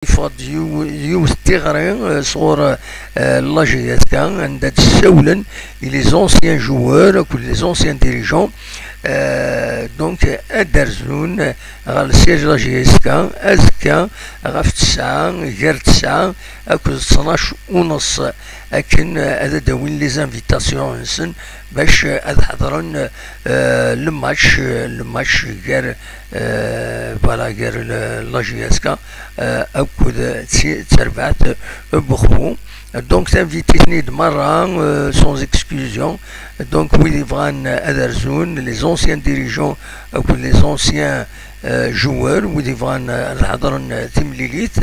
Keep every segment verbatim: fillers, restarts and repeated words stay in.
Yeffeɣ-d yiw- yiwet n tiɣri, euh, sɣur, euh, la J S K, anda d-ssawlen i les anciens joueurs akked les anciens dirigeants. Euh, donc, ad d-rzun ɣer le siège la J S K azekka ɣef tesɛa, gar tesɛa akked ttnac u nneṣ, akken, euh, ad d-awin les invitations-nsen bac, euh, ad ḥeḍren, euh, le match, euh, le match gar, euh, voilà, gar le- la J S K, euh, akked tsi- terbaɛt, euh, Bexbu. Donc, tinvitin-nni merra, euh, sans exclusion. Donc, wid yebɣan ad rzun, les anciens dirigeants akked les anciens, euh, joueurs, wid yebɣan, euh, ad ḥeḍren, euh, timlilit,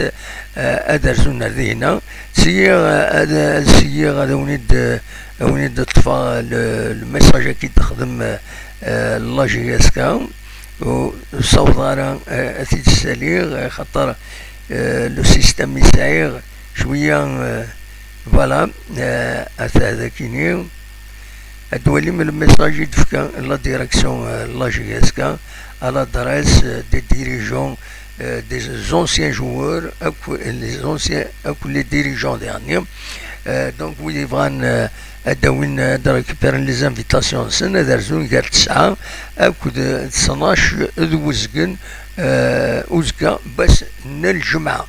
euh, ad rzun ar dihina. Syiɣ, euh, ad, syiɣ ad awen-id, ad awen-id-ṭṭfeɣ le, le message-agi d-texdem, euh, la J S K. Ur ssawḍeɣ ara, euh, ad t-id-ssaliɣ, euh, xaṭer, euh, le système i sɛiɣ cwiya, euh, voilà, euh, ata d akini. Ad twalim le message i d-tefka la direction, euh, la J S K à l'adresse, euh, des dirigeants, euh, des anciens joueurs, akked les anciens, akked les dirigeants derniers. Euh, donc, wid yebɣan, euh, ad d-awin, ad récupéren les invitations-nsen, ad rzun gar tesɛa akked, euh, ttnac d uzgen, euh, uzekka, bac n lǧemɛa.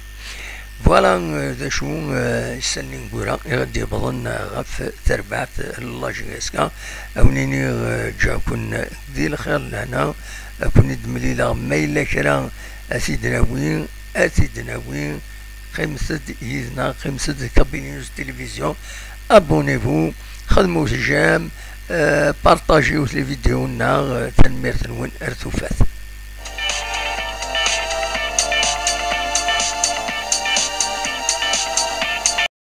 Voilà, euh, d acu, euh, isali n wura i ɣ-d-yewwḍen, euh, ɣef terbaɛt, euh, n la J S K. Ad wen-iniɣ, euh, ǧǧiɣ-ken di lxir, lehna, ad ken-id-mlileɣ ma yella kra ad t-id-nawi, ad t-id-nawi. Qqimet-d yid-neɣ, qqimet-d d Kabylie News Télévision. Abonnez-vous, xedmut j'aime, euh, partagez les vidéos-nneɣ, euh, tanemmirt-nwen, ar tufat.